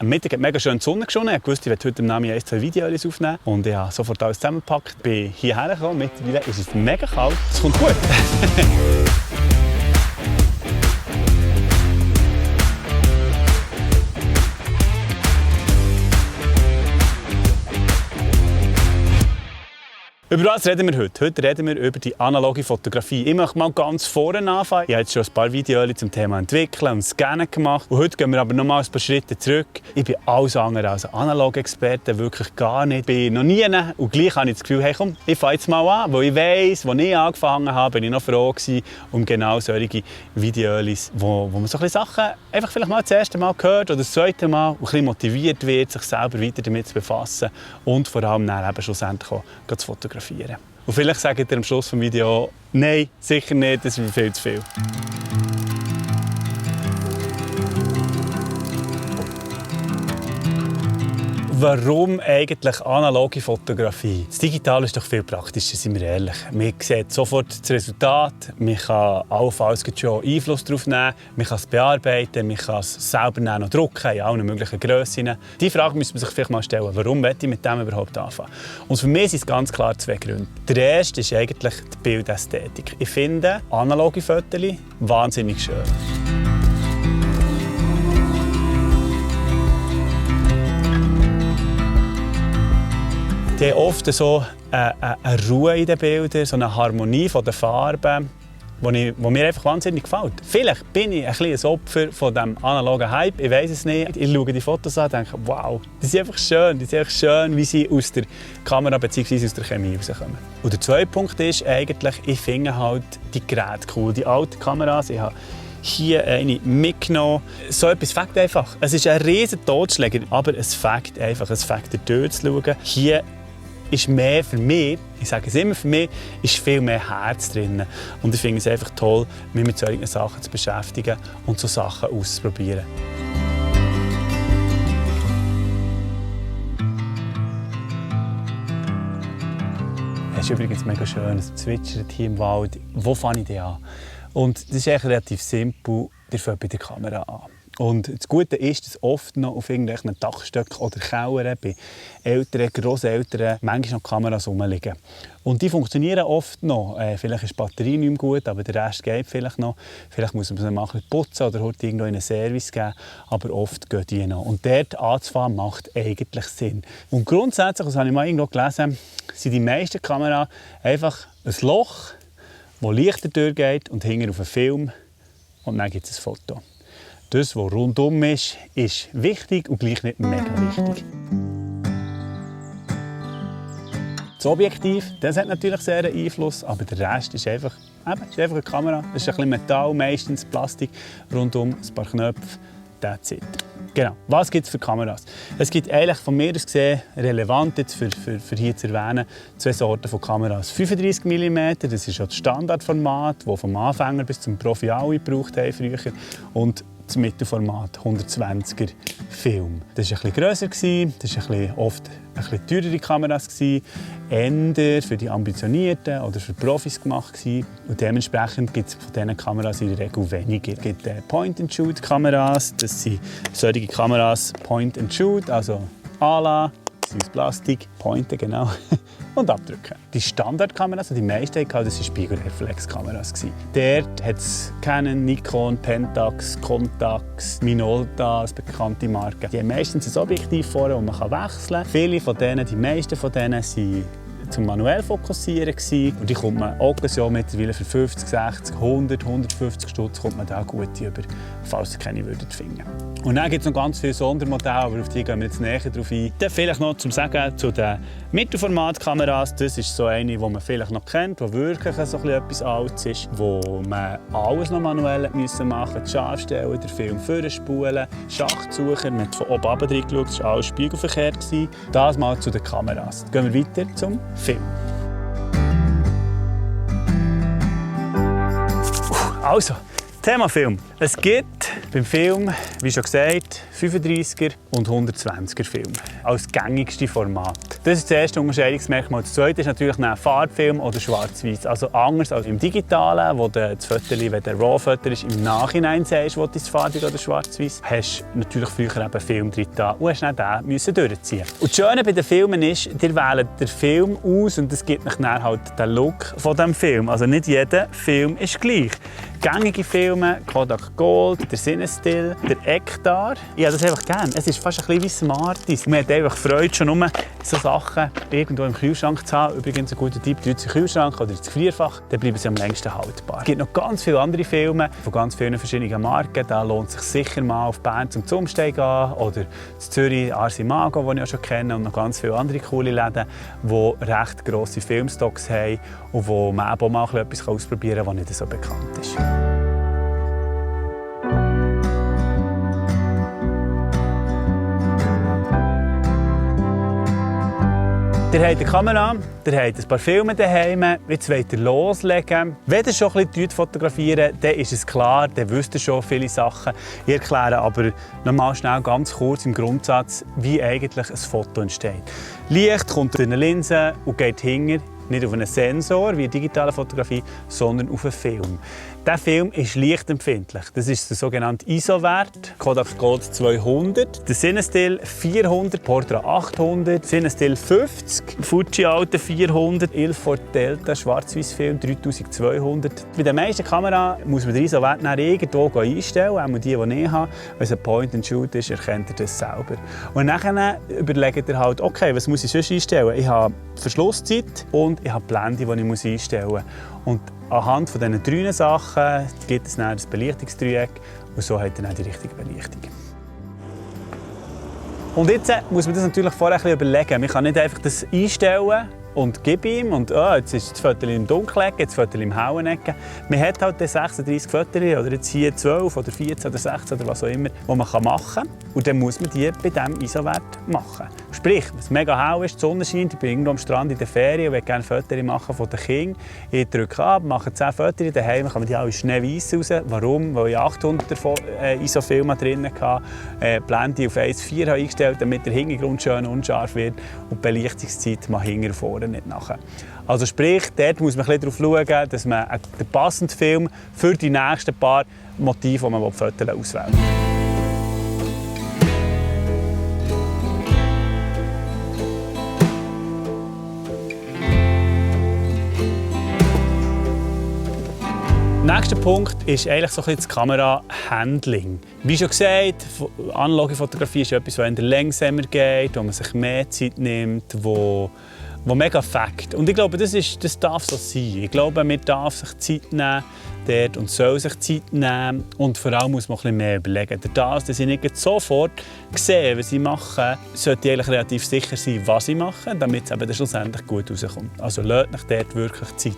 Am Mittag hat mega schön die Sonne geschonen. Ich wusste, ich werde heute im Namen 1-2 Videos aufnehmen. Und ich habe sofort alles zusammengepackt. Bin hierher gekommen. Mittlerweile ist es mega kalt. Es kommt gut. Über was reden wir heute? Heute reden wir über die analoge Fotografie. Ich möchte mal ganz vorne anfangen. Ich habe jetzt schon ein paar Videos zum Thema Entwickeln und Scannen gemacht. Und heute gehen wir aber noch mal ein paar Schritte zurück. Ich bin alles andere als ein Analog-Experte, wirklich gar nicht. Ich bin noch nie. Und gleich habe ich das Gefühl, hey komm, ich fange jetzt mal an, weil ich weiss, als ich angefangen habe, bin ich noch froh gewesen, um genau solche Videos, wo man so ein bisschen Sachen einfach vielleicht mal das erste Mal hört oder das zweite Mal und ein bisschen motiviert wird, sich selber weiter damit zu befassen und vor allem dann eben schlussendlich auch zu fotografieren. Und vielleicht sagt ihr am Schluss des Videos, nein, sicher nicht, das ist mir viel zu viel. Warum eigentlich analoge Fotografie? Das Digitale ist doch viel praktischer, sind wir ehrlich. Man sieht sofort das Resultat, man kann allenfalls schon Einfluss darauf nehmen, man kann es bearbeiten, man kann es selber noch drucken, in allen möglichen Grössen. Die Frage müsste man sich vielleicht mal stellen, warum will ich mit dem überhaupt anfangen? Und für mich sind es ganz klar zwei Gründe. Der erste ist eigentlich die Bildästhetik. Ich finde analoge Fotos wahnsinnig schön. Die haben oft so eine Ruhe in den Bildern, so eine Harmonie von den Farben, die mir einfach wahnsinnig gefällt. Vielleicht bin ich ein Opfer von diesem analogen Hype, ich weiß es nicht. Ich schaue die Fotos an und denke, wow, die sind einfach schön, wie sie aus der Kamera bzw. aus der Chemie rauskommen. Und der zweite Punkt ist eigentlich, ich finde halt die Geräte cool, die alten Kameras. Ich habe hier eine mitgenommen. So etwas fängt einfach. Es ist ein riesen Totschläger, aber es fängt einfach, es fängt durchzuschauen. Hier ist mehr für mich, ich sage es immer für mich, ist viel mehr Herz drin. Und ich finde es einfach toll, mich mit solchen Sachen zu beschäftigen und so Sachen auszuprobieren. Es ist übrigens mega schön, es zwitschert hier im Wald. Wo fange ich denn an? Und das ist eigentlich relativ simpel, ihr fängt bei der Kamera an. Und das Gute ist, dass oft noch auf irgendwelchen Dachstöcken oder Kellern bei Eltern, Grosseltern manchmal noch Kameras rumliegen. Und die funktionieren oft noch. Vielleicht ist die Batterie nicht mehr gut, aber der Rest geht vielleicht noch. Vielleicht muss man sie mal putzen oder heute irgendwo in einen Service geben. Aber oft gehen die noch. Und dort anzufangen macht eigentlich Sinn. Und grundsätzlich, das habe ich mal irgendwo gelesen, sind die meisten Kameras einfach ein Loch, wo Licht durchgeht und hinten auf einen Film. Und dann gibt es ein Foto. Das, was rundum ist wichtig und gleich nicht mega wichtig. Das Objektiv, das hat natürlich sehr einen Einfluss, aber der Rest ist einfach eine Kamera. Das ist ein bisschen Metall, meistens Plastik, rundum ein paar Knöpfe, that's it. Genau. Was gibt es für Kameras? Es gibt eigentlich von mir aus gesehen, relevant jetzt für hier zu erwähnen, zwei Sorten von Kameras. 35 mm, das ist das Standardformat, das vom Anfänger bis zum Profi alle gebraucht haben früher. Und das Mittelformat 120er Film. Das war ein bisschen grösser, das war oft ein bisschen teurere Kameras, eher für die Ambitionierten oder für Profis gemacht. Und dementsprechend gibt es von diesen Kameras in der Regel weniger. Es gibt Point-and-Shoot-Kameras, das sind solche Kameras Point-and-Shoot, also Ala, aus Plastik, pointen, genau, und abdrücken. Die Standardkameras, die meisten hatten, das waren Spiegelreflexkameras. Dort hat es Canon, Nikon, Pentax, Contax, Minolta, als bekannte Marken. Die haben meistens ein Objektiv vorne, das man wechseln kann. Viele von denen, die meisten von denen, sind zum manuell fokussieren gewesen. Und die kommt man Occasion mittlerweile für 50, 60, 100, 150 Stutz kommt man da gut über, falls ihr keine finden. Und dann gibt es noch ganz viele Sondermodelle, aber auf die gehen wir jetzt näher drauf ein. Dann vielleicht noch zum Sagen zu den Mittelformatkameras. Das ist so eine, die man vielleicht noch kennt, die wirklich so etwas Altes ist, wo man alles noch manuell machen musste. Die Scharfstellen, den Film vorspulen, Schachtsucher, man hat von oben runter reingeschaut, das war alles spiegelverkehrt. Das mal zu den Kameras. Dann gehen wir weiter zum Film. Also, Thema Film. Es gibt beim Film, wie schon gesagt, 35er und 120er Film als gängigste Format. Das ist das erste Unterscheidungsmerkmal. Das zweite ist natürlich ein Farbfilm oder Schwarz-Weiß. Also anders als im Digitalen, wo das Foto, wenn der RAW-Foto ist, im Nachhinein sagst, ob es farbig oder schwarz-weiß, hast du natürlich früher eben Film drin und hast dann den durchziehen. Und das Schöne bei den Filmen ist, ihr wählt den Film aus und es gibt euch dann halt den Look von diesem Film. Also nicht jeder Film ist gleich. Gängige Filme, Kodak Gold, der Cinestill, der Ektar. Ich habe das einfach gerne. Es ist fast ein bisschen wie Smarties. Man hat einfach Freude, schon nur so Sachen irgendwo im Kühlschrank zu haben. Übrigens ein guter Tipp, tut sie in den Kühlschrank oder ins Gefrierfach, dann bleiben sie am längsten haltbar. Es gibt noch ganz viele andere Filme von ganz vielen verschiedenen Marken. Da lohnt es sich sicher mal auf Bern zum Zumstein gehen oder in Zürich Arsimago, den ich auch schon kenne, und noch ganz viele andere coole Läden, die recht grosse Filmstocks haben und wo man auch mal etwas ausprobieren kann, was nicht so bekannt ist. Ihr habt eine Kamera, ihr habt ein paar Filme daheim, jetzt wollt ihr loslegen. Wenn ihr schon ein bisschen fotografieren, dann ist es klar, dann wisst ihr schon viele Sachen. Ich erkläre aber nochmal schnell ganz kurz im Grundsatz, wie eigentlich ein Foto entsteht. Licht kommt durch eine Linse und geht hinter, nicht auf einen Sensor wie in digitaler Fotografie, sondern auf einen Film. Dieser Film ist lichtempfindlich. Das ist der sogenannte ISO-Wert, Kodak Gold 200, der Cinestill 400, Portra 800, Cinestill 50, Fuji Alta 400, Ilford Delta Schwarz-Weiß-Film 3200. Bei den meisten Kameras muss man den ISO-Wert irgendwo einstellen, auch die ich habe. Wenn es ein Point-and-Shoot ist, erkennt ihr das selber. Und dann überlegt ihr halt, okay, was muss ich sonst einstellen? Ich habe Verschlusszeit und ich habe Blende, die ich einstellen muss. Und anhand von diesen 3 Sachen gibt es dann das Belichtungsdreieck und so hat er dann die richtige Belichtung. Und jetzt muss man das natürlich vorher ein bisschen überlegen. Man kann nicht einfach das einstellen und gebe ihm und jetzt ist das Foto im Dunkeln, jetzt das Foto im hellen Ecken. Man hat halt 36 Fotos oder jetzt hier 12 oder 14 oder 16 oder was auch immer, die man machen kann. Und dann muss man die bei diesem ISO-Wert machen. Sprich, wenn es mega hell ist, die Sonne scheint, ich bin irgendwo am Strand in der Ferien und will gerne Fotos machen von den Kindern. Ich drücke ab, mache 10 Fotos, daheim kann man die alle schneeweiss raus. Warum? Weil ich 800er ISO-Filme drin hatte, Blende auf 1,4 habe eingestellt, damit der Hintergrund schön unscharf wird und die Belichtungszeit mal hinten und vorne nicht nachher. Also sprich, dort muss man ein bisschen darauf schauen, dass man den passenden Film für die nächsten paar Motive, die man Fotos auswählt. Der nächste Punkt ist eigentlich so ein bisschen das Kamera-Handling. Wie schon gesagt, analoge Fotografie ist etwas, das in der langsamer geht, wo man sich mehr Zeit nimmt, wo mega fängt. Und ich glaube, das darf so sein. Ich glaube, man darf sich Zeit nehmen dort und soll sich Zeit nehmen. Und vor allem muss man ein bisschen mehr überlegen. Dadurch, dass ich nicht sofort sehe, was ich mache, sollte ich eigentlich relativ sicher sein, was ich mache, damit es eben schlussendlich gut rauskommt. Also lasst euch dort wirklich Zeit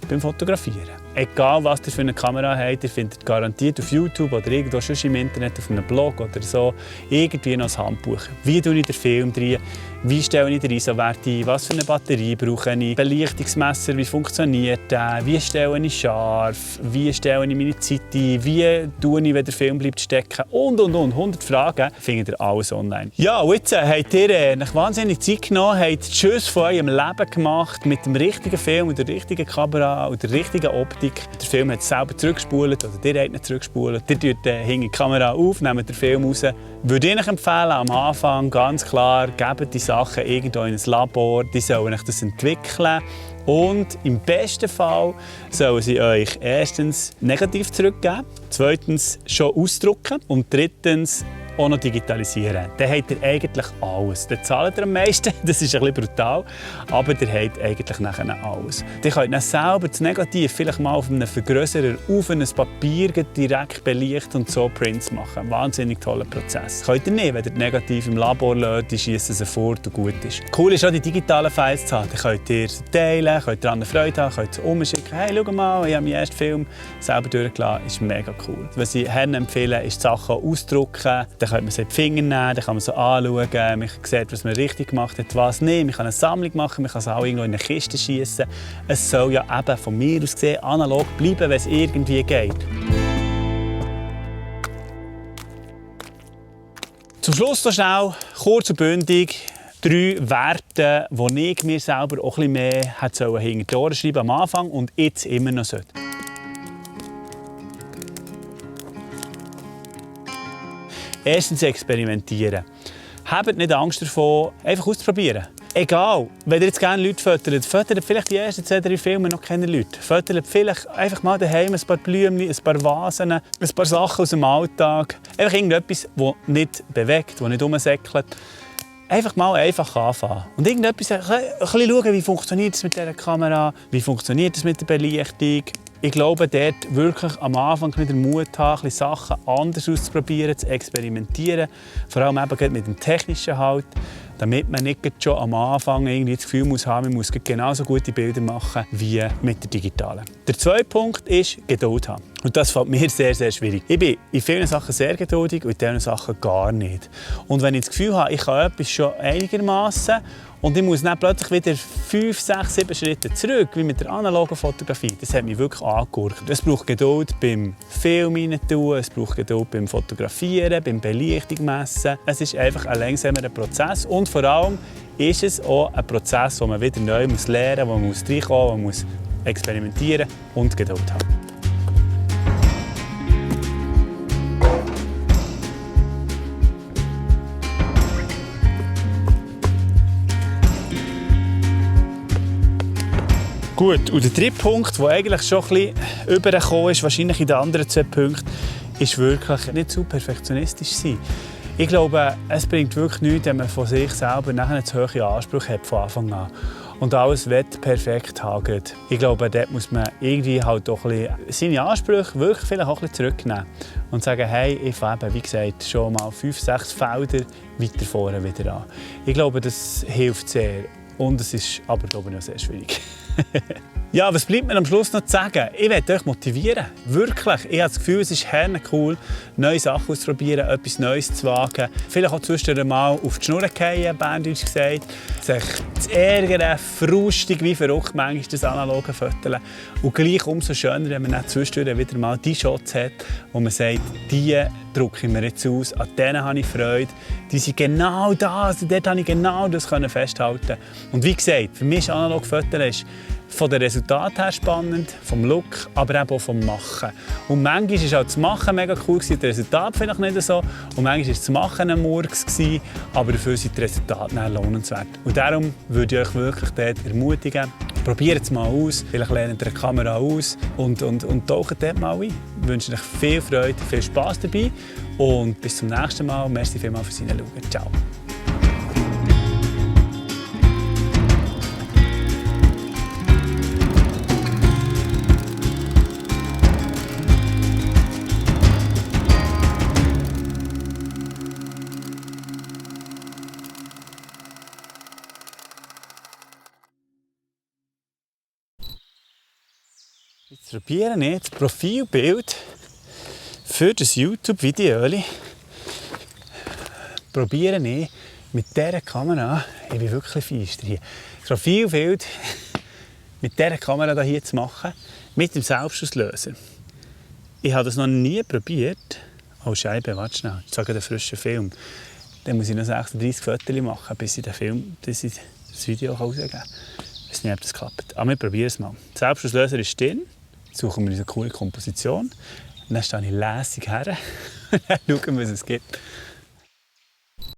beim Fotografieren. Egal, was ihr für eine Kamera habt, ihr findet garantiert auf YouTube oder irgendwo sonst im Internet, auf einem Blog oder so, irgendwie noch ein Handbuch. Wie tue ich den Film drin? Wie stelle ich den ISO-Wert ein? Was für eine Batterie brauche ich? Belichtungsmesser, wie funktioniert der? Wie stelle ich scharf? Wie stelle ich meine Zeit ein? Wie tue ich, wenn der Film bleibt stecken? Und. 100 Fragen findet ihr alles online. Ja, und jetzt habt ihr euch wahnsinnig Zeit genommen, habt die Schüsse von eurem Leben gemacht mit dem richtigen Film, mit der richtigen Kamera und der richtigen Optik. Der Film hat es selber zurückgespult oder ihr habt ihn zurückgespult. Ihr nehmt die Kamera auf, nehmt den Film raus. Würde ich euch empfehlen, am Anfang ganz klar, gebt die Sachen irgendwo in ein Labor, die sollen euch das entwickeln. Und im besten Fall sollen sie euch erstens negativ zurückgeben, zweitens schon ausdrucken und drittens auch noch digitalisieren. Dann habt ihr eigentlich alles. Dann zahlt ihr am meisten, das ist ein bisschen brutal, aber ihr habt eigentlich nachher alles. Ihr könnt dann selber das Negativ vielleicht mal auf einem Vergrösserer auf ein Papier direkt belichten und so Prints machen. Wahnsinnig toller Prozess. Könnt ihr nicht, wenn ihr Negativ im Labor lässt, die schießen sie fort und gut ist. Cool ist auch, die digitalen Files zu haben. Die könnt ihr teilen, könnt daran Freude haben, könnt sie umschicken. Hey, schau mal, ich habe meinen ersten Film selber durchgelassen. Ist mega cool. Was ich Herren empfehle, ist, die Sachen ausdrucken. Dann kann man sie in die Finger nehmen, dann kann man sie anschauen, man sieht, was man richtig gemacht hat, was nicht. Man kann eine Sammlung machen, man kann sie auch irgendwo in eine Kiste schießen. Es soll ja eben von mir aus gesehen analog bleiben, wenn es irgendwie geht. Zum Schluss noch schnell, kurz und bündig, 3 Werte, die ich mir selber auch ein bisschen mehr hätte hinter die Ohren schreiben am Anfang und jetzt immer noch sollte. Erstens experimentieren. Habt nicht Angst davor, einfach auszuprobieren. Egal, wenn ihr jetzt gerne Leute füttert vielleicht die ersten 2, 3 Filme noch keine Leute. Füttert vielleicht einfach mal daheim ein paar Blümchen, ein paar Vasen, ein paar Sachen aus dem Alltag. Einfach irgendetwas, das nicht bewegt, das nicht rumsäckelt. Einfach mal einfach anfangen. Und irgendetwas, ein bisschen schauen, wie funktioniert es mit dieser Kamera, wie funktioniert es mit der Belichtung. Ich glaube, dort wirklich am Anfang wieder Mut haben, Sachen anders auszuprobieren, zu experimentieren. Vor allem eben mit dem Technischen halt, damit man nicht schon am Anfang irgendwie das Gefühl muss haben, man muss genauso gute Bilder machen wie mit der digitalen. Der zweite Punkt ist Geduld haben. Und das fällt mir sehr, sehr schwierig. Ich bin in vielen Sachen sehr geduldig und in diesen Sachen gar nicht. Und wenn ich das Gefühl habe, ich kann etwas schon einigermaßen und ich muss dann plötzlich wieder 5, 6, 7 Schritte zurück, wie mit der analogen Fotografie, das hat mich wirklich angegurkt. Es braucht Geduld beim Film hineintun, es braucht Geduld beim Fotografieren, beim Belichtung messen. Es ist einfach ein langsamer Prozess und vor allem ist es auch ein Prozess, wo man wieder neu lernen muss, wo man reinkommen muss, wo man muss experimentieren und Geduld haben. Gut, und der dritte Punkt, der eigentlich schon ein bisschen übergekommen ist, wahrscheinlich in den anderen 2 Punkten, ist wirklich nicht zu perfektionistisch sein. Ich glaube, es bringt wirklich nichts, wenn man von sich selber nachher zu hohe Ansprüche hat von Anfang an. Und alles perfekt haben. Ich glaube, dort muss man irgendwie halt auch ein bisschen seine Ansprüche wirklich vielleicht auch ein bisschen zurücknehmen. Und sagen, hey, ich fange, wie gesagt, schon mal 5, 6 Felder weiter vorne wieder an. Ich glaube, das hilft sehr. Und es ist aber, glaube ich, noch sehr schwierig. Ja, was bleibt mir am Schluss noch zu sagen? Ich möchte euch motivieren. Wirklich. Ich habe das Gefühl, es ist cool, neue Sachen auszuprobieren, etwas Neues zu wagen. Vielleicht auch zwischendurch mal auf die Schnur fallen, Berndeutsch gesagt. Sich zu ärgern, frustig wie verrückt manchmal das analoge Fotos. Und gleich umso schöner, wenn man dann zwischendurch wieder mal die Shots hat, wo man sagt, die drücke ich mir jetzt aus, an denen habe ich Freude. Die sind genau das, dort habe ich genau das festhalten. Und wie gesagt, für mich ist analog Fotos von den Resultaten her spannend, vom Look, aber eben auch vom Machen. Und manchmal war auch das Machen mega cool, das Resultat vielleicht nicht so. Und manchmal war das Machen ein Murks, aber dafür sind die Resultate lohnenswert. Und darum würde ich euch wirklich dort ermutigen, probiert es mal aus, vielleicht lernt ihr eine Kamera aus und taucht dort mal ein. Ich wünsche euch viel Freude, viel Spass dabei und bis zum nächsten Mal. Merci vielmals fürs Hinschauen. Ciao. Jetzt probiere ich das Profilbild für das YouTube-Video. Probiere ich mit dieser Kamera, ich bin wirklich feister hier, das Profilbild mit dieser Kamera hier zu machen, mit dem Selbstauslöser. Ich habe das noch nie probiert. Oh Scheibe, warte schnell, ich sage den frischen Film. Dann muss ich noch 36 Fotos machen, bis ich das Video rausgeben kann. Ich weiß nicht, ob das klappt. Aber wir probieren es mal. Der Selbstauslöser ist drin. Suchen wir uns eine coole Komposition. Und dann stehe ich lässig her und dann schauen wir, was es gibt.